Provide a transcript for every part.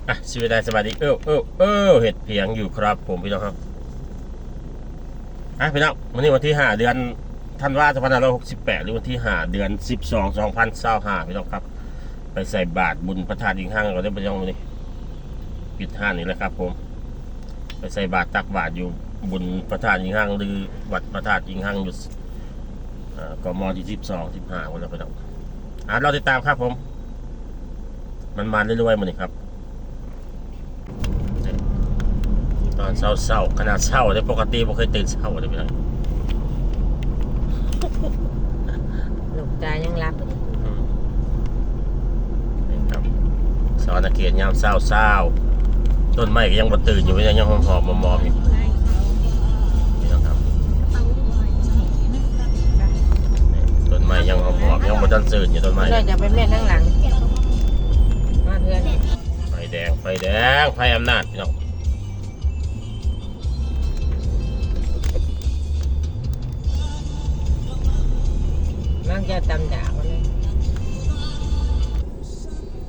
ອ່ະ ສະບາຍດີ ສະບາຍດີ ເອີ ເອີ ເອີ ເຮັດພຽງຢູ່ຄັບຜົມພີ່ນ້ອງເຮົາ. ອ່ະ ພີ່ນ້ອງ ມື້ນີ້ວັນທີຫ້າ ເດືອນທັນວາ ສອງພັນຫ້າຮ້ອຍຫົກສິບແປດ ຫຼືວັນທີຫ້າ ເດືອນສິບສອງ ສອງພັນຊາວຫ້າ ພີ່ນ້ອງຄັບ. ໄປໃສ່ບາດບຸນພະທາດອີງຮັງກ່ອນເດີພີ່ນ້ອງ. ມື້ນີ້ປິດຮ້ານນີ້ແຫຼະຄັບຜົມ ໄປໃສ່ບາດຕັກບາດຢູ່ບຸນພະທາດອີງຮັງ ຫຼືວັດພະທາດອີງຮັງຢູ່ ເອີ ກມ ທີສິບສອງ ສິບຫ້າພຸ້ນແຫຼະພີ່ນ້ອງ. ອ່າ ລໍຕິດຕາມຄັບຜົມ ມັນມາເລື້ອຍໆມື້ນີ້ຄັບ. ຕອນເຊົ້າໆ ຂະໜາດເຊົ້າເດ້ ປົກກະຕິບໍ່ເຄີຍຕື່ນເຊົ້າເດ້ພີ່ນ້ອງ. ລູກຕາຍັງຫຼັບຢູ່. ອືມ ນີ້ຄັບ ສະຫວັນນະເຂດຍາມເຊົ້າໆ ຕົ້ນໄມ້ກໍຍັງບໍ່ຕື່ນຢູ່ ຍັງຫອມໆມອມໆຢູ່ພີ່ນ້ອງຄັບ. ນີ້ ຕົ້ນໄມ້ຍັງຫອມໆ ຍັງບໍ່ທັນຕື່ນຢູ່ ຕົ້ນໄມ້. ເຮົາຈະໄປແມ່ນທາງຫຼັງ ມາເຮືອນ. ໄຟແດງ ໄຟແດງ ໄຟອຳນາດພີ່ນ້ອງ. ມັນຈະຕຳດາກເລີຍ.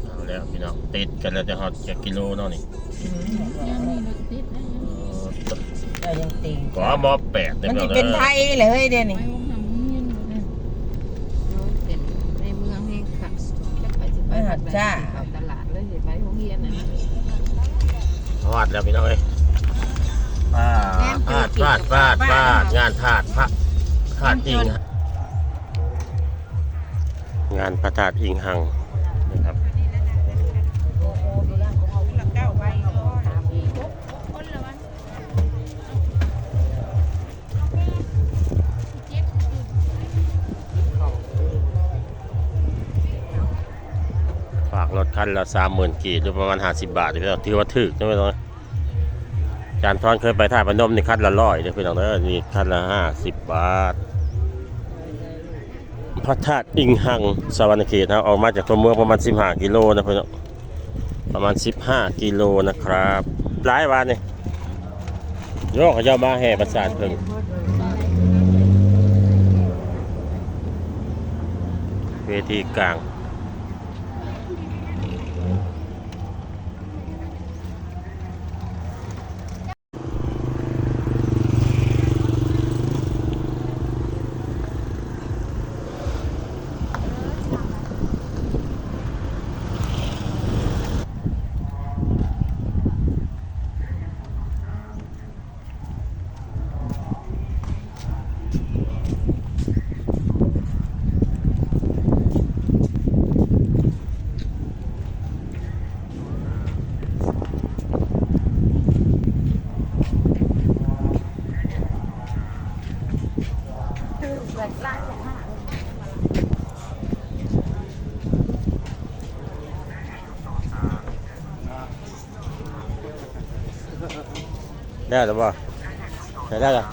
ເອົາແລ້ວພີ່ນ້ອງ ຕິດກັນແລ້ວ ຈະຮອດຈັກກິໂລເນາະນີ້. ອືມ ຍັງມີລົດຕິດນະ. ເອີ ກໍຍັງຕີງ ກໍມ.ແປດ ມັນຊິເປັນໄທແຫຼະເຮີ້ຍ ດຽວນີ້. ໄປໂຮງຮຽນ ອືມ ເປັນໃນເມືອງແຮງຄັກ ຈັກໄປຊິໄປ ໄປຮອດຈ້າ ເຂົ້າຕະຫຼາດເລີຍ ຊິໄປໂຮງຮຽນນະ. ຮອດແລ້ວພີ່ນ້ອງເອີຍ. ປາດ ປາດ ປາດ ປາດ ງານທາດພະ ທາດອີງ ງານພະທາດອີງຮັງນະຄັບ. ຝາກລົດຄັນລະສາມໝື່ນກີບ ຫຼືປະມານຫ້າສິບບາດ ຖືວ່າຖືກເນາະ. ອາຈານທອນເຄີຍໄປທາດພະນົມນີ້ ຄັນລະຮ້ອຍເດີພີ່ນ້ອງເດີ ນີ້ຄັນລະຫ້າສິບບາດ. ພະທາດອີງຮັງ ສະຫວັນນະເຂດ ເຮົາອອກມາຈາກຕົວເມືອງປະມານສິບຫ້າກິໂລນະພີ່ນ້ອງ ປະມານສິບຫ້າກິໂລນະຄັບ. ຫຼາຍຫວານີ້ ໂຍ ເຂົາເຈົ້າມາແຫ່ປະສາດເພິ່ງ ເວທີກາງ. ແລ້ວແລ້ວບໍ່? ໃຊ້ໄດ້ລະ.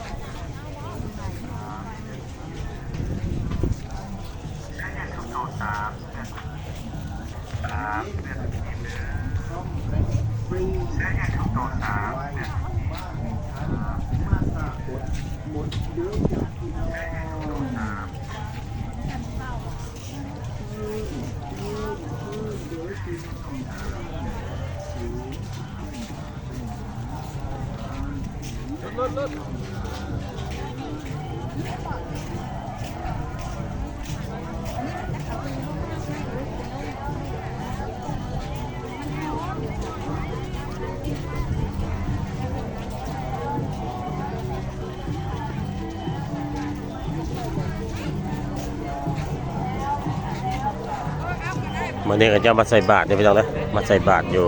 ມື້ນີ້ເຂົາເຈົ້າມາໃສ່ບາດເດີພີ່ນ້ອງເດີ ມາໃສ່ບາດຢູ່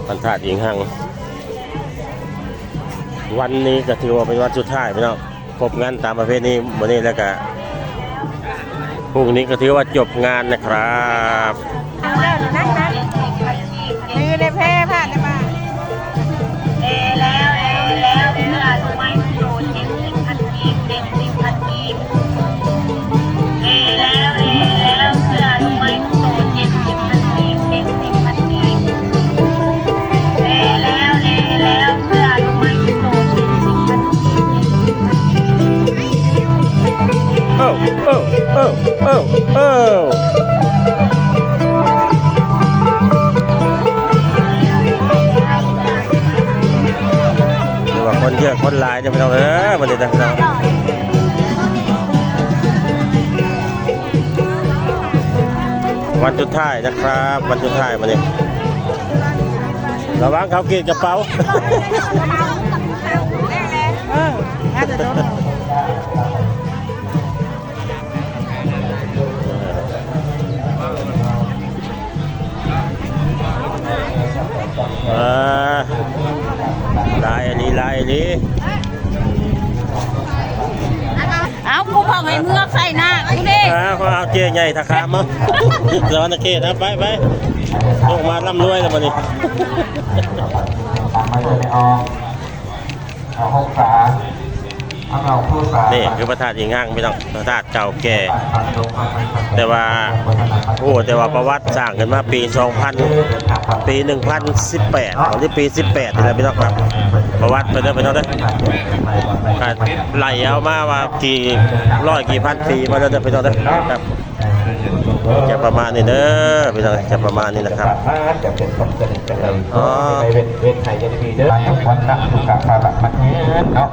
ພັນທາດອີງຮັງ. ວັນນີ້ກໍຖືວ່າເປັນວັນສຸດທ້າຍພີ່ນ້ອງ ຄົບງານຕາມປະເພນີມື້ນີ້ ແລ້ວກະ ພວກນີ້ກໍຖືວ່າຈົບງານນະຄັບ. ຄືໄດ້ແພ້ພາດໄດ້ມາ. ເອີ ເອີ ເອີ ເອີ ເອີ. ຄົນຫຼາຍເດີພີ່ນ້ອງເອີຍ ມື້ນີ້ເດີພີ່ນ້ອງ ວັນສຸດທ້າຍນະຄັບ ວັນສຸດທ້າຍມື້ນີ້ ລະວັງເຂົາກຣີດກະເປົາ ເອີ ໜ້າຈະໂດນ ເອີ ຫຼາຍອີ່ຫຼີ ຫຼາຍອີ່ຫຼີ ເອົາ ກູພອງໃຫ້ເມືອໃສ່ໜ້າກູເດ້ ເອົາ ເອົາເຈ້ໃຫຍ່ທ່າຂາມເອົາ ສະຫວັນນະເຂດ ເອົາ ໄປ ໄປ ລົງມາລ່ຳລວຍແລ້ວບັດນີ້ ມາເດີແມ່ອອກ ເອົາຫົກສາ ເອົາຫົກສາ ນີ້ຄືພະທາດອີງຮັງພີ່ນ້ອງ ພະທາດເກົ່າແກ່ ແຕ່ວ່າ ໂອ້ ແຕ່ວ່າປະຫວັດສ້າງຂຶ້ນມາປີສອງພັນ ປີໜຶ່ງພັນສິບແປດ ຫຼືປີສິບແປດນີ້ແຫຼະພີ່ນ້ອງ ປະຫວັດເພິ່ນເດີພີ່ນ້ອງເດີ ກະໄລ່ເອົາມາວ່າ ກີ່ຮ້ອຍກີ່ພັນປີມາແລ້ວເດີພີ່ນ້ອງເດີ ຈະປະມານນີ້ເດີພີ່ນ້ອງ ຈະປະມານນີ້ນະຄັບ ຈະເປັນຄວາມສະເລັດຈັ່ງໃດ ອໍ ເວັນ ເວັນໄທຈະໄດ້ມີເດີ ອາຍຸວັນນະສຸຂະພະລະໝັ້ນຍືນເນາະ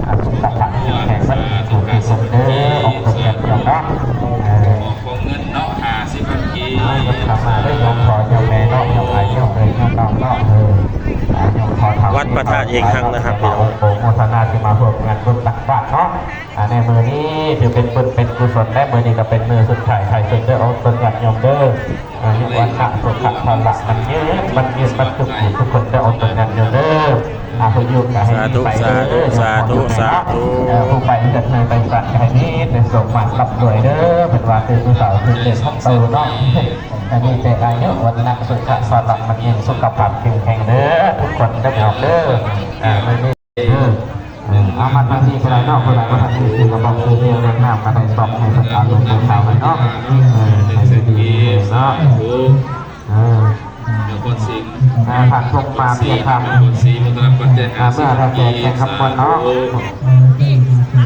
ອາ ສຸຂະພາບແຂງມັນສູງທີ່ສຸດເດີ ອອກຕົນກັນເນາະ ເອີ ຂອງເງິນເນາະ ຫ້າສິບພັນກີບ ເອົາ ຍົກເຂົ້າມາເດີ ໂຍມພໍ່ໂຍມແມ່ເນາະ ໂຍມອ້າຍໂຍມເອື້ອຍໂຍມນ້ອງເນາະ ເອີ ອາ ໂຍມພໍ່ເຖົ້າ ວັດພະທາດອີງຮັງນະຄັບ ພີ່ນ້ອງ ໂອໂມທະນາທີ່ມາຮ່ວມງານບຸນຕັກບາດເນາະ ອ່າ ໃນມື້ນີ້ຖືເປັນບຸນເປັນກຸສົນ ແລະ ມື້ນີ້ກໍເປັນມື້ສຸດທ້າຍທ້າຍສຸດເດີ ອອກຕົນຍາດໂຍມເດີ ອາຍຸວັນນະສຸຂະພະລະໝັ້ນຍືນ ໝັ້ນຍືນບັດທຸກຜູ້ທຸກຄົນເດີ ອອກຕົນຍາດໂຍມເດີ ອາ ຜູ້ຢູ່ກໍໃຫ້ມີໄປເດີ ສາທຸ ສາທຸ ເອີ ຜູ້ໄປເຮືອນໄຮ່ໄປສວນກໍໃຫ້ມີແຕ່ໂຊກມານລ່ຳລວຍເດີ ເພິ່ນວ່າຕື່ນມື້ເຊົ້າຖືກເລກຫົກໂຕເນາະ ອັນນີ້ແຕ່ອາຍຸວັນນະສຸຂະພະລະໝັ້ນຍືນ ສຸຂະພາບເຂັ້ມແຂງເດີ ທຸກຄົນເດີ ພີ່ນ້ອງເດີ ອາ ມື້ນີ້ເດີ ເອີ ເອົາມາທາງນີ້ກໍໄດ້ເນາະ ຜູ້ໃດບໍ່ທັນມີຊື່ກະບອກຊື່ ເລື່ອງນ້ຳກໍໄດ້ ບອກໃຫ້ເພິ່ນເອົາລົງໄປເອົາໄວ້ເນາະ ເອີ ໃຫ້ຢູ່ດີມີແຮງເນາະ ເອີ ນະຄອນສິງ ອ່າ ທ່ານສົມມາ ເພຍຄຳ ນະຄອນສີ ໂມທະນາປັດໄຈ ອ່າ ເມື່ອແລ້ວແຕ່ແຂກຄຳມ່ວນເນາະ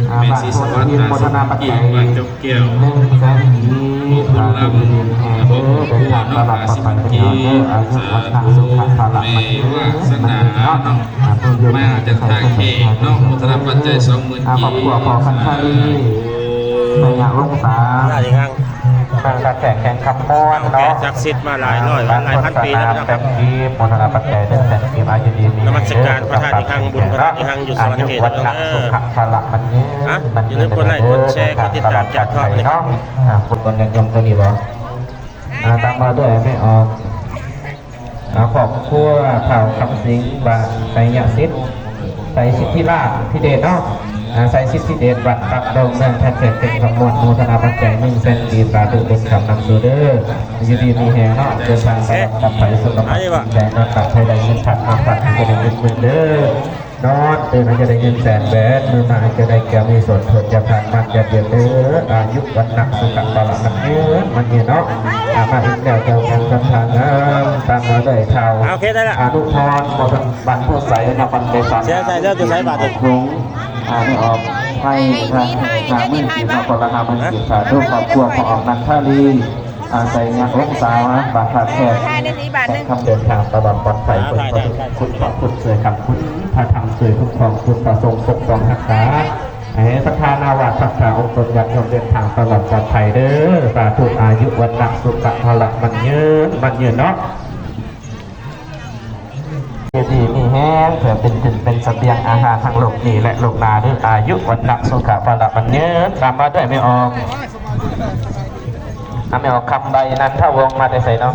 ອ່າ ບ້ານໂພນພິມ ໂມທະນາປັດໄຈ ໜຶ່ງແສນກີບ ສາທຸ ດີແຮງເດີ ເດີນທາງຕະຫຼອດປອດໄພເດີ ອາຍຸວັນນະສຸຂະພະລະໝັ້ນຍືນ ໝັ້ນຍືນເນາະ ມາຈາກທ່າແຂກເນາະ ໂມທະນາປັດໄຈສອງໝື່ນກີບ ຄອບຄົວພໍ່ຄັນທະລີ ແມ່ຍ່າອົງສາ ທ່ານກະແຂກແຂງຄຳມ່ວນເນາະ ສັກສິດມາຫຼາຍຮ້ອຍວັນຫຼາຍພັນປີແລ້ວພີ່ນ້ອງ ໂມທະນາປັດໄຈເດີ ແສນກີບ ອາຍຸດີມີແຮງເດີ ນະມັດສະການພະທາດອີງຮັງ ບຸນພະທາດອີງຮັງຢູ່ສະຫວັນນະເຂດເດີ ຢ່າລືມກົດໄລກົດແຊກົດຕິດຕາມຈາກທອງນີ້ເນາະ ອ່າ ຄົນຍັງຍົມຕົວນີ້ບໍ່ ອ່າ ຕາມມາດ້ວຍແມ່ອອກ ອ່າ ຄອບຄົວທ້າວຄຳສິງ ບ້ານໄຊຍະສິດ ໄຊສິດທິລາດທິເດດເນາະ ອ່າ ໄຊສິດທິເດດ ບ້ານຕັບດົງ ເມືອງທ່າແຂກ ແຂວງຄຳມ່ວນ ໂມທະນາປັດໄຈໜຶ່ງແສນກີບ ສາທຸບຸນຄຳນຳສູ່ເດີ ຢູ່ດີມີແຮງເນາະ ເດີນທາງປອດໄພ ສຸຂະພາບແຂງ ນອນຫຼັບໃຫ້ໄດ້ເງິນພັນ ນອນຝັນໃຫ້ໄດ້ເງິນໝື່ນເດີ ນອນຕື່ນໃຫ້ຈະໄດ້ເງິນແສນແບດ ມື້ມາໃຫ້ຈະໄດ້ແກ້ວມີໂຊກ ໂທດຢ່າຜ່ານມານຢ່າບຽດເດີ ອາຍຸວັນນະສຸຂະພະລະໝັ້ນຍືນ ໝັ້ນຍືນເນາະ ອ່າ ມາອີກແລ້ວ ເຈົ້າຂອງສັດທາງາມ ຕາມມາດ້ວຍທ້າວ ໂອເຄ ໄດ້ລະ ອານຸພອນ ບໍ່ທັນ ບ້ານໂພໄຊ ນະຄອນໄກສອນ ເສຍໃສ່ແລ້ວ ຢູ່ໃສບາດນີ້ ອ່າ ໄດ້ອອກໃຫ້ ຫ້າໝື່ນກີບເນາະ ຄົນລະຫ້າໝື່ນກີບ ສາທຸ ຄອບຄົວພໍ່ອອກ ນັນທາລີ ອາໄສຍະວົງສາ ບ້ານທ່າແຂກ ແຂກຄຳເດີນທາງຕະຫຼອດປອດໄພ ຄຸນພະຄຸນຊ່ວຍຄ້ຳຄູນ ພະທຳຊ່ວຍຄຸ້ມຄອງ ຄຸນພະສົງປົກປ້ອງຮັກສາ ໃຫ້ສັດທານາວາດສັດທາອົງຕົນຍາດໂຍມເດີນທາງຕະຫຼອດປອດໄພເດີ ສາທຸ ອາຍຸວັນນະສຸຂະພະລະໝັ້ນຍືນ ໝັ້ນຍືນເນາະ ຢູ່ດີມີແຮງ ເພື່ອເປັນທຶນເປັນສະບຽງອາຫານທັງໂລກນີ້ ແລະ ໂລກໜ້າເດີ ອາຍຸວັນນະສຸຂະພະລະໝັ້ນຍືນ ຕາມມາດ້ວຍແມ່ອອກ ອ່າ ແມ່ອອກຄຳໃບ ນັນທະວົງ ມາແຕ່ໃສເນາະ?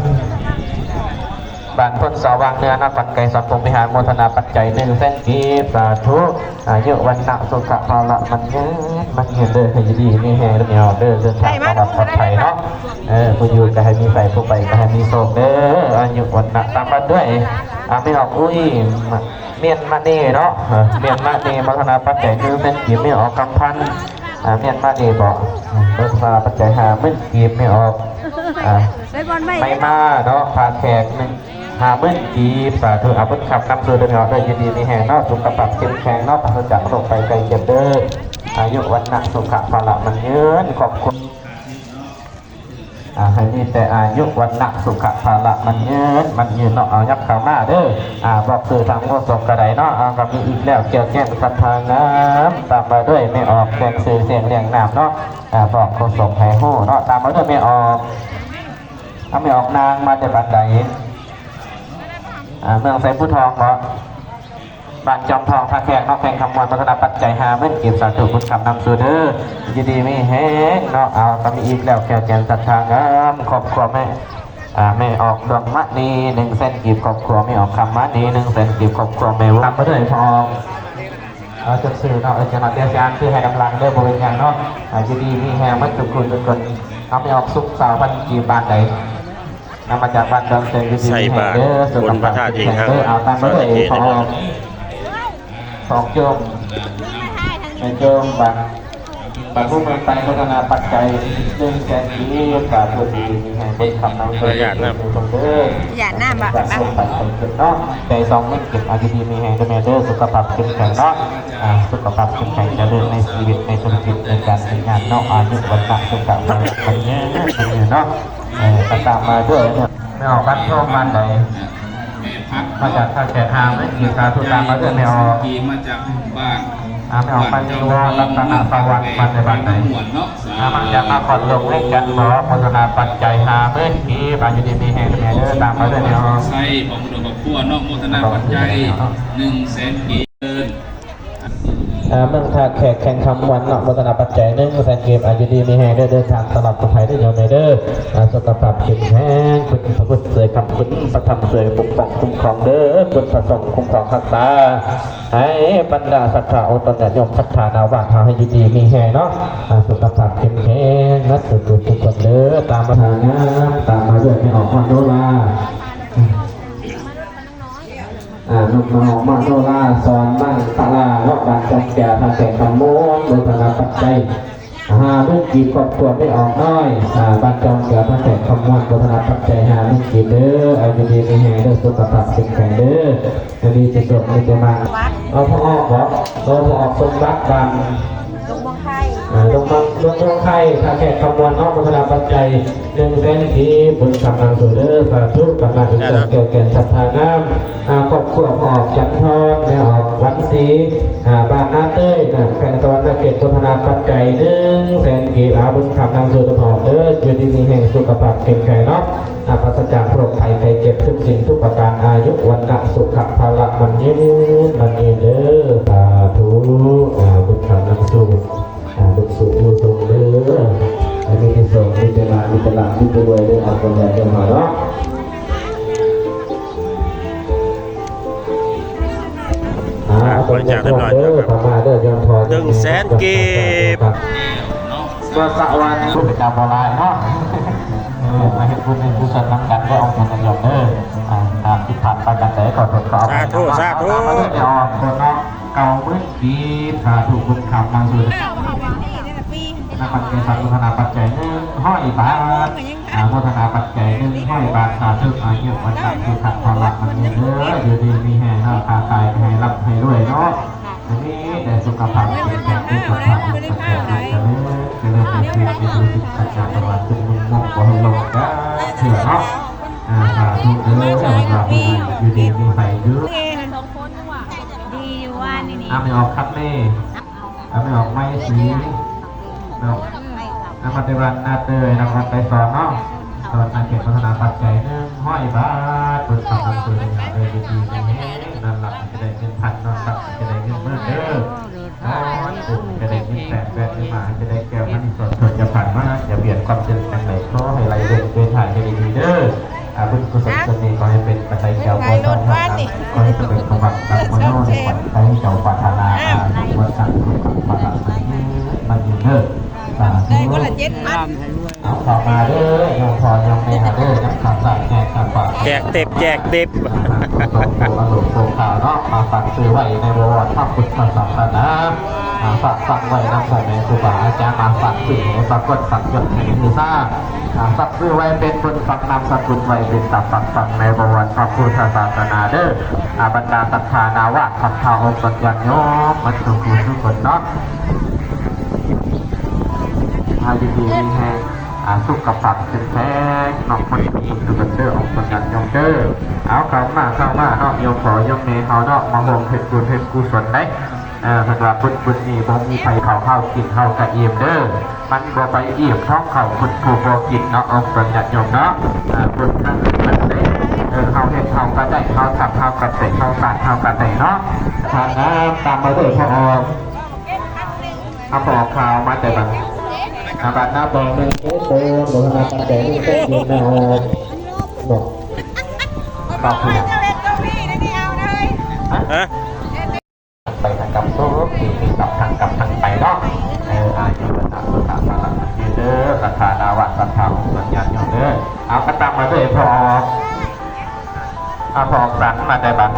ບ້ານໂພນສະຫວ່າງເໜືອ ນະຄອນໄກສອນ ພົມວິຫານ ໂມທະນາປັດໄຈໜຶ່ງແສນກີບ ສາທຸ ອາຍຸວັນນະສຸຂະພະລະໝັ້ນຍືນ ໝັ້ນຍືນເດີ ໃຫ້ຢູ່ດີມີແຮງເດີ ເດີນທາງປອດໄພເນາະ ເອີ ຜູ້ຢູ່ກໍໃຫ້ມີໄພ ຜູ້ໄປກໍໃຫ້ມີໂຊກເດີ ອາຍຸວັນນະ ຕາມມາດ້ວຍ ອ່າ ແມ່ອອກອຸ້ຍ ມຽນມະນີເນາະ ເອີ ມຽນມະນີ ໂມທະນາປັດໄຈໜຶ່ງແສນກີບ ແມ່ອອກຄຳພັນ ອ່າ ມຽນມະນີບໍ ໂມທະນາປັດໄຈຫ້າໝື່ນກີບ ແມ່ອອກ ອ່າ ໄປບ່ອນໃໝ່ ໄປມາເນາະ ພາແຂກໜຶ່ງ ຫ້າໝື່ນກີບ ສາທຸ ອາບຸນຄຳນຳສູ່ເດີ ແມ່ອອກເດີ ຢູ່ດີມີແຮງເນາະ ສຸຂະພາບເຂັ້ມແຂງເນາະ ປາສະຈາກໂລກໄພໄຂ້ເຈັບເດີ ອາຍຸວັນນະສຸຂະພະລະໝັ້ນຍືນ ຄອບຄົວ ອ່າ ໃຫ້ມີແຕ່ອາຍຸວັນນະສຸຂະພະລະໝັ້ນຍືນ ໝັ້ນຍືນເນາະ. ເອົາ ຫຍັບເຂົ້າມາເດີ ອາ ບອກຊື່ທາງໂຄສົກກໍໄດ້ເນາະ. ເອົາ ກໍມີອີກແລ້ວ ແກ້ວແກ້ນສັດທາງາມ ຕາມມາດ້ວຍແມ່ອອກ ແຈ້ງຊື່ແຈ້ງລຽງນາມເນາະ. ອາ ບອກໂຄສົກໃຫ້ຮູ້ເນາະ ຕາມມາດ້ວຍແມ່ອອກ. ເອົາ ແມ່ອອກນາງມາແຕ່ບ້ານໃດ? ອາ ເມືອງໄຊພູທອງເນາະ. ບ້ານຈອມທອງທ່າແຂກເນາະ ແຂວງຄຳມ່ວນ ໂມທະນາປັດໄຈຫ້າໝື່ນກີບ ສາທຸ ບຸນຄຳນຳສູ່ເດີ ຢູ່ດີມີແຮງເນາະ. ເອົາ ກໍມີອີກແລ້ວ ແກ້ວແກ່ນສັດທາງາມ ຄອບຄົວແມ່ ອາ ແມ່ອອກດວງມະນີ ໜຶ່ງແສນກີບ ຄອບຄົວແມ່ອອກຄຳມະນີ ໜຶ່ງແສນກີບ ຄອບຄົວແມ່ວາມາເດີ ພໍ່ອອກ ເອົາ ຈາກຊື່ເນາະ ເອີ ຈະມາແຕ່ຊິອ່ານຊື່ໃຫ້ນຳຫຼັງເດີ ບໍ່ເປັນຫຍັງເນາະ. ອາ ຢູ່ດີມີແຮງໝົດທຸກຄົນທຸກຄົນ. ເອົາ ແມ່ອອກສຸກ ຊາວພັນກີບ ບ້ານໃດ? ນຳມາຈາກບ້ານດອນເຊີງ ຢູ່ດີມີແຮງເດີ ສຸຂະພາບເແຂງເດີ. ເອົາ ຕາມມາເດີ ພໍ່ອອກ ສອງໂຈມ ແມ່ໂຈມ ບ້ານ ບ້ານພູເມືອງໃຕ້ ໂມທະນາປັດໄຈໜຶ່ງແສນກີບ ສາທຸ ຢູ່ດີມີແຮງ ເປັນຄຳນຳເດີ ຍາດນ້ຳ ເດີ ຍາດນ້ຳ ບ້ານສົມບັດສົມເກີດເນາະ ໄດ້ສອງໝື່ນກີບ. ອາ ຢູ່ດີມີແຮງເດີແມ່ເດີ ສຸຂະພາບເຂັ້ມແຂງເນາະ ອາ ສຸຂະພາບເຂັ້ມແຂງ ຈະເລີນໃນຊີວິດ ໃນທຸລະກິດ ໃນການເຮັດງານເນາະ ອາຍຸວັນນະສຸຂະພະລະ ໝັ້ນຍືນ ໝັ້ນຍືນເນາະ. ເອີ ກໍຕາມມາດ້ວຍເນາະ ແມ່ອອກບ້ານໂພນ ບ້ານໃດ? ມາຈາກທ່າແຂກຫ້າໝື່ນກີບ ສາທຸ ຕາມມາດ້ວຍແມ່ອອກ ມາຈາກບ້ານ ອາ ແມ່ອອກໄປຢູ່ ລັດຕະນະສະຫວັດ ບ້ານໃດ? ບ້ານໃດ? ອາ ມາຈາກນະຄອນຫຼວງວຽງຈັນບໍ? ໂມທະນາປັດໄຈຫ້າໝື່ນກີບ ອາ ຢູ່ດີມີແຮງແມ່ເດີ ຕາມມາດ້ວຍແມ່ອອກ ໄຊ ຂອງຄົວເນາະ ໂມທະນາປັດໄຈໜຶ່ງແສນກີບ. ເອີ ເມືອງທ່າແຂກ ແຂວງຄຳມ່ວນເນາະ ໂມທະນາປັດໄຈໜຶ່ງແສນກີບ ອາ ຢູ່ດີມີແຮງເດີ ເດີນທາງຕະຫຼອດປອດໄພເດີ ໂຍມເອີຍເດີ ອາ ສຸຂະພາບເຂັ້ມແຂງ ຄຸນພະບຸດຊ່ວຍຄ້ຳ ຄຸນພະທຳຊ່ວຍປົກປ້ອງຄຸ້ມຄອງເດີ ບຸນພະສົງຄຸ້ມຄອງຮັກສາ ໃຫ້ບັນດາສັດທາອົງຕນຍາດໂຍມສັດທານາວາດເຮົາໃຫ້ຢູ່ດີມີແຮງເນາະ ອາ ສຸຂະພາບເຂັ້ມແຂງ ນັດສຸກທຸກຄົນເດີ ຕາມມາ ງາມ ຕາມມາດ້ວຍແມ່ອອກມະໂນລາ ອາ ນກມະນອກມະໂນລາ ສອນມັງຕະລາເນາະ ບ້ານຈອມແກ້ວ ທ່າແຂກ ຄຳມ່ວນ ໂມທະນາປັດໄຈຫ້າໝື່ນກີບ ຄອບຄົວແມ່ອອກນ້ອຍ ອາ ບ້ານຈອມແກ້ວ ທ່າແຂກ ຄຳມ່ວນ ໂມທະນາປັດໄຈຫ້າໝື່ນກີບເດີ ອາ ຢູ່ດີມີແຮງເດີ ສຸຂະພາບເຂັ້ມແຂງເດີ ມີແຕ່ໂຊກມີແຕ່ໝານ. ເອົາ ພໍ່ອອກບໍ? ເອົາ ພໍ່ອອກສົມບັດ ບ້ານ ດົງມ່ວງໄຂ່ ອາ ດົງມ່ວງ ດົງມ່ວງໄຂ່ ທ່າແຂກ ຄຳມ່ວນເນາະ ໂມທະນາປັດໄຈໜຶ່ງແສນກີບ ບຸນຄຳນຳສູ່ເດີ ສາທຸ ກຳລັງອີກແລ້ວ ແກ້ວແກ່ນສັດທາງາມ ອາ ຄອບຄົວພໍ່ອອກຈັນທອນ ແມ່ອອກວັນສີ ອາ ບ້ານນາເຕີຍ ແຂວງສະຫວັນນະເຂດ ໂມທະນາປັດໄຈໜຶ່ງແສນກີບ ອາ ບຸນຄຳນຳສູ່ພໍ່ອອກເດີ ຢູ່ດີມີແຮງ ສຸຂະພາບເຂັ້ມແຂງເນາະ ອາ ປາສະຈາກໂລກໄພໄຂ້ເຈັບທຸກສິ່ງທຸກປະການ ອາຍຸວັນນະສຸຂະພະລະໝັ້ນຍືນ ໝັ້ນຍືນເດີ ສາທຸ ອາ ບຸນຄຳນຳສູ່ ອາ ບຸນສຸບຸນສົງເດີ ໃຫ້ມີແຕ່ໂຊກ ມີແຕ່ລາບ ມີແຕ່ລາບ ມີແຕ່ລວຍເດີ ອາ ຄົນໃດເດີມາເນາະ ອາ ອ່າ ບໍລິຈາກຮຽບຮ້ອຍແລ້ວ ເດີ ເຂົ້າມາເດີ ຍອມພໍ ໜຶ່ງແສນກີບ ເພື່ອສະຫວັນ ຜູ້ເປັນເຈົ້າບໍ່ຫຼາຍເນາະ ເອີ ມາເຮັດບຸນເຮັດກຸສົນນຳກັນເດີ ອົງເພິ່ນນະໂຍມເດີ ອ່າ ຜິດພາດປະການໃດກໍຂໍໂທດຂໍອະໄພ ສາທຸ ສາທຸ ເນາະ ເກົ້າໝື່ນກີບ ສາທຸ ບຸນຄຳນຳສູ່ ນະຄອນໄຊ ສາທຸ ໂມທະນາປັດໄຈໜຶ່ງຮ້ອຍບາດ ອາ ໂມທະນາປັດໄຈໜຶ່ງຮ້ອຍບາດ ສາທຸ ອາຍຸວັນນະສຸຂະພະລະ ມັນຍືນເດີ ຢູ່ດີມີແຮງເນາະ ຄ້າຂາຍໃຫ້ລ່ຳໃຫ້ລວຍເນາະ ມີແຕ່ສຸຂະພາບເຂັ້ມແຂງ ສຸຂະພາບເປັນແຂງ ຈະເລີນ ຈະເລີນໃນຊີວິດ ໃນທຸລະກິດ ສັດຍາຕະວັນ ຈຸກມຸງມຸງ ບໍ່ໃຫ້ລົງຈັກເທື່ອເນາະ ອາ ສາທຸເດີ ຢູ່ດີມີໄພຢູ່ ດີຢູ່ວ່ານີ້ ອາ ແມ່ອອກຄຳເນ ອາ ແມ່ອອກໄມສີເນາະ ນະຄອນໄຊວັນນະເຕີຍ ນະຄອນໄກສອນເນາະ ສະຫວັນນະເຂດ ໂມທະນາປັດໄຈໜຶ່ງຮ້ອຍບາດ ບຸນຄຳນຳສູ່ເດີ ຢູ່ດີມີແຮງ ນອນຫຼັບຈະໄດ້ເງິນພັນ ນອນຫຼັບຈະໄດ້ເງິນໝື່ນເດີ ນອນຕື່ນຈະໄດ້ເງິນແສນ ແວ່ນມາຈະໄດ້ແກ້ວມະນີສອນ ເຖິງຈະຜ່ານມາຈະບຽດຄວາມເຈັບຈັ່ງໃດ ຂໍໃຫ້ໄຫຼເວນເວນຫາຍໃຫ້ດີໆເດີ ອາ ບຸນກຸສົນສ່ວນນີ້ຂໍໃຫ້ເປັນປັດໄຈແກ້ວໂພທອງ ຂໍໃຫ້ສຳເລັດສົມຫວັງດັ່ງມະໂນໃນຂວັນໃຈເຈົ້າປາດຖະໜາ ອາ ທຸກວັນສັງ ທຸກວັນພະລະ ມັນຍືນເດີ ສາທຸ ໄດ້ຄົນລະເຈັດພັນ ເອົາເຂົ້າມາເດີ ຍອມພໍ່ຍອມແມ່ເຮົາເດີ ນຳຂ້າວສານແຈກຂ້າວປາກ ແຈກເຕັບ ແຈກເຕັບ ອາ ໂຕອາໂລກໂຕຂາວເນາະ ມາຝາກຊື້ໄວ້ໃນບໍວອນພະພຸດທະສາສະໜາ ອາ ຝາກຝັງໄວ້ນຳພໍ່ແມ່ຄູບາອາຈານ ມາຝາກຊື່ໃຫ້ປາກົດ ຝາກຍົດໃຫ້ຄືຊາ ອາ ຝາກຊື່ໄວ້ເປັນບຸນ ຝາກນາມສະກຸນໄວ້ເປັນຕາຝາກຝັງໃນບໍວອນພະພຸດທະສາສະໜາເດີ ອາ ບັນດາສັດທານາວາດ ສັດທາອົງຕົນຍາດໂຍມ ໝົດທຸກຜູ້ທຸກຄົນເນາະ ອາ ຢູ່ດີມີແຮງ ອາ ສຸຂະພາບເຂັ້ມແຂງເນາະ ຄົນດີທຸກຄົນເດີ ອອກຕົນຍາດໂຍມເດີ. ເອົາ ເຂົ້າມາ ເຂົ້າມາເນາະ ໂຍມພໍ່ໂຍມແມ່ເຮົາເນາະ ມາຮ່ວມເຮັດບຸນເຮັດກຸສົນໄດ໋. ເອີ ເພິ່ນວ່າບຸນ ບຸນນີ້ບໍ່ມີໃຜເຜົາເຮົາ ກິນເຮົາກະອີ່ມເດີ ມັນບໍ່ໄປອີ່ມທ້ອງເຂົາຄົນຜູ້ບໍ່ກິນເນາະ ອອກຕົນຍາດໂຍມເນາະ. ອາ ບຸນຄັ້ງນີ້ມັນເດ້ ເອີ ເຮົາເຮັດເຮົາກະໄດ້ ເຮົາທຳເຮົາກະໄດ້ ເຮົາສ້າງເຮົາກະໄດ້ເນາະ. ທາງງານຕາມມາເດີພໍ່ອອກ ອາ ພໍ່ອອກຂ່າວມາແຕ່ບ້ານ ອາ ບ້ານນາບໍ່ແມ່ນໂຕໂຕ ບໍ່ນາປັນໃຈນີ້ເປັນຢູ່ແນວ ບໍ່ ຄອບຄົວ ຮະ ໄປທາງກຳໂຊກ ທີ່ມີສັບທາງກັບທາງໄປເນາະ. ເອີ ອາຍຸວັນນະສຸຂະພະລະມັນຍືນເດີ ສະຖານະວະສັດທາຂອງເພິ່ນຍາດໂຍມເດີ. ເອົາ ກະຕາມມາເດີພໍ່ອອກ ອາ ພໍ່ອອກສັນມາແຕ່ບ້ານ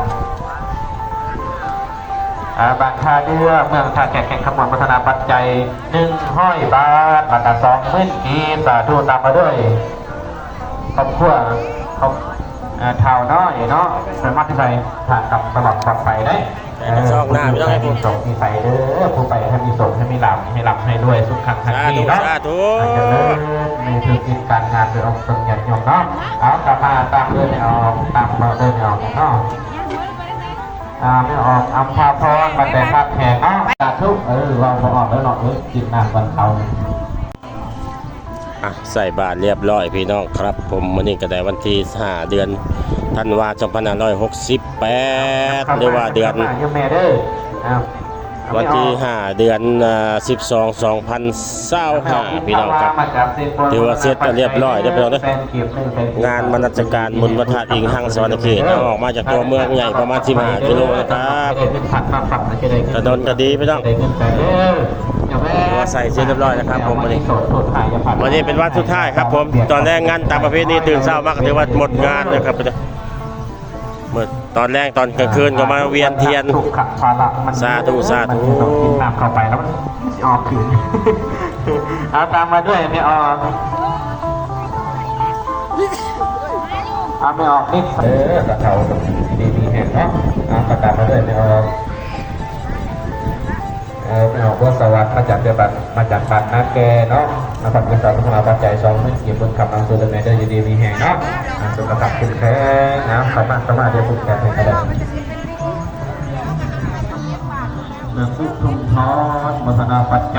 ອາ ບ້ານທ່າເດື່ອ ເມືອງທ່າແຂກ ແຂວງຄຳມ່ວນ ໂມທະນາປັດໄຈໜຶ່ງຮ້ອຍບາດ ແລ້ວກະສອງໝື່ນກີບ ສາທຸ. ຕາມມາດ້ວຍຄອບຄົວຂອງ ເອີ ທ້າວນ້ອຍເນາະ ເພິ່ນມາແຕ່ໃສ ຖ້າກັບຕະຫຼອດປອດໄປເດ້. ເອີ ຜູ້ຢູ່ໃສມີໂຊກມີໄສເດີ ຜູ້ໄປໃຫ້ມີໂຊກໃຫ້ມີລາບ ໃຫ້ລ່ຳໃຫ້ລວຍ ສຸກຄັງຄັນທີເນາະ ສາທຸ ໃຫ້ຈະເລີນໃນທຸລະກິດການງານ ໂດຍອອກຕົນຍາດໂຍມເນາະ. ເອົາ ຕາມມາ ຕາມເດີແມ່ອອກ ຕາມມາເດີແມ່ອອກເນາະ. ອາ ແມ່ອອກອຳພາພອນ ມາແຕ່ທ່າແຂກເນາະ ສາທຸ. ເອີ ເວົ້າບໍ່ອອກເດີເນາະ ເອີ ກິນນ້ຳກ່ອນເຂົ້າ. ອ່ະ ໃສ່ບາດລຽບຮ້ອຍພີ່ນ້ອງຄັບຜົມ. ມື້ນີ້ກະໄດ້ວັນທີຫ້າ ເດືອນທັນວາ ສອງພັນຫ້າຮ້ອຍຫົກສິບແປດ ຫຼືວ່າເດືອນ ວັນທີຫ້າ ເດືອນ ອາ ສິບສອງ ສອງພັນຊາວຫ້າ ພີ່ນ້ອງຄັບ. ຖືວ່າເສັດລຽບຮ້ອຍເດີພີ່ນ້ອງເດີ ງານມະນັດສະການບຸນພະທາດອິງຮັງສະຫວັນນະເຂດ ເອົາອອກມາຈາກຕົວເມືອງໃຫຍ່ປະມານສິບຫ້າກິໂລນະຄັບ. ຖະໜົນກະດີພີ່ນ້ອງ ຖືວ່າໃສ່ເສັດລຽບຮ້ອຍນະຄັບຜົມ. ມື້ນີ້ ມື້ນີ້ເປັນວັນສຸດທ້າຍຄັບຜົມ ຕອນແລງງານຕາມປະເພນີ ຕື່ນເຊົ້າມາກະຖືວ່າໝົດງານນະຄັບ. ມື້ຕອນແລງຕອນກາງຄືນກະມາວຽນທຽນ ສາທຸ ສາທຸ. ກິນນ້ຳເຂົ້າໄປແລ້ວມັນຊິອອກຄືນ. ເອົາ ຕາມມາດ້ວຍແມ່ອອກ ເອົາ ແມ່ອອກນິດ ເອີ ກະເຖົ້າດີມີແຮງເນາະ. ເອົາ ກະຕາມມາດ້ວຍແມ່ອອກ ເອີ ແມ່ອອກບົວສະຫວັດ ມາຈາກເດບັນ ມາຈາກບ້ານນາແກ່ເນາະ. ນະຄອນເພິ່ນສາທຸ ເອົາປັດໄຈສອງໝື່ນກີບ ບຸນຄຳນຳສູ່ແມ່ເດີ ຢູ່ດີມີແຮງເນາະ ສຸຂະພາບເຂັ້ມແຂງ. ເອົາ ເຂົ້າມາ ເຂົ້າມາ ດຽວຜູກແຂນໃຫ້ກະໄດ້. ເມືອງອຸທຸມທອນ ໂມທະນາປັດໄຈ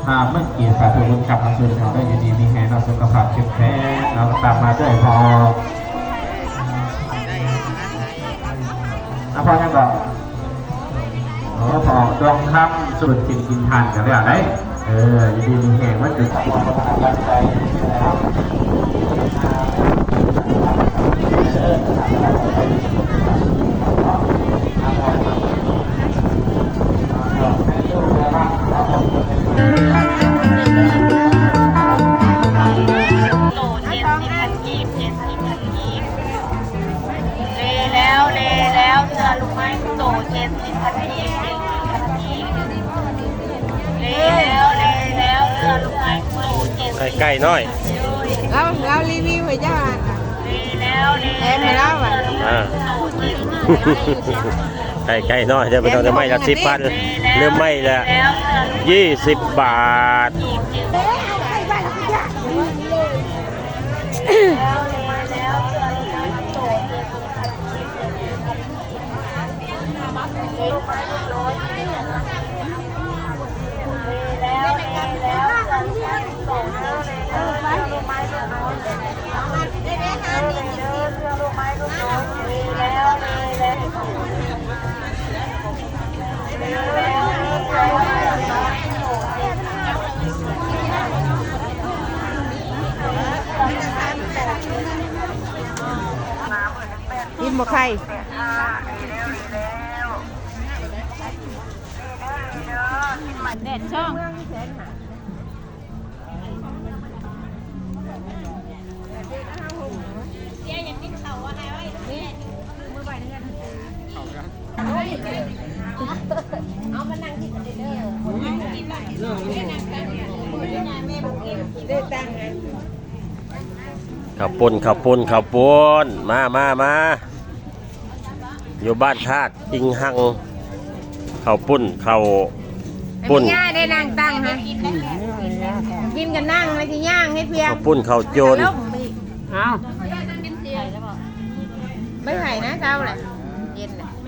ຫ້າໝື່ນກີບ ສາທຸ ບຸນຄຳນຳສູ່ເຮົາເດີ ຢູ່ດີມີແຮງເນາະ ສຸຂະພາບເຂັ້ມແຂງ. ເອົາ ຕາມມາດ້ວຍພໍ່ ອາ ພໍ່ຫຍັງເກາະ? ໂອ້ ພໍ່ດວງຄຳ ສູດກິນກິນທານກັນແລ້ວໄດ໋. ເອີ ຢູ່ດີມີແຮງ ມັນເປັນຄອບຄົວທີ່ຮັກກັນໄດ້. ໂຕເຈັດສິບພັນກີບ ເຈັດສິບພັນກີບ. ເລແລ້ວ ເລແລ້ວ ເສືອລູກໄມ້ໂຕເຈັດສິບພັນກີບ ເຈັດສິບພັນກີບ. ເລແລ້ວ ເລແລ້ວ ເສືອລູກໄມ້ໂຕເຈັດສິບ ໄກ່ນ້ອຍ ລາວ ລາວຣີວິວໃຫ້ເຈົ້າອ່ານ. ເລແລ້ວ ເລແລ້ວ ແຖມໃຫ້ລາວອ່ະ ອ່າ ໄກ່ນ້ອຍເດີພີ່ນ້ອງເດີ ໄມ້ລະສິບພັນ ຫຼືໄມ້ລະ ເລແລ້ວ ເສືອລູກໄມ້ ຍີ່ສິບບາດ. ກິນບໍ່ໄຂ່ ແດດຊ່ອງ. ເຂົ້າປຸ້ນ ເຂົ້າປຸ້ນ ເຂົ້າປຸ້ນ ມາ ມາ ມາ ຢູ່ບ້ານທາດ ອີງຮັງ ເຂົ້າປຸ້ນ ເຂົ້າ ປຸ້ນ ແມ່ຍ່າໄດ້ນັ່ງຕັ້ງຮະ ກິນກັນນັ່ງແລ້ວຊິຍ່າງໃຫ້ພຽງ ເຂົ້າປຸ້ນເຂົ້າໂຈນ ລົງໄປອີກ ເອົ້າ ໄປໃຜນະເຈົ້າລະ ເຢັນລະ.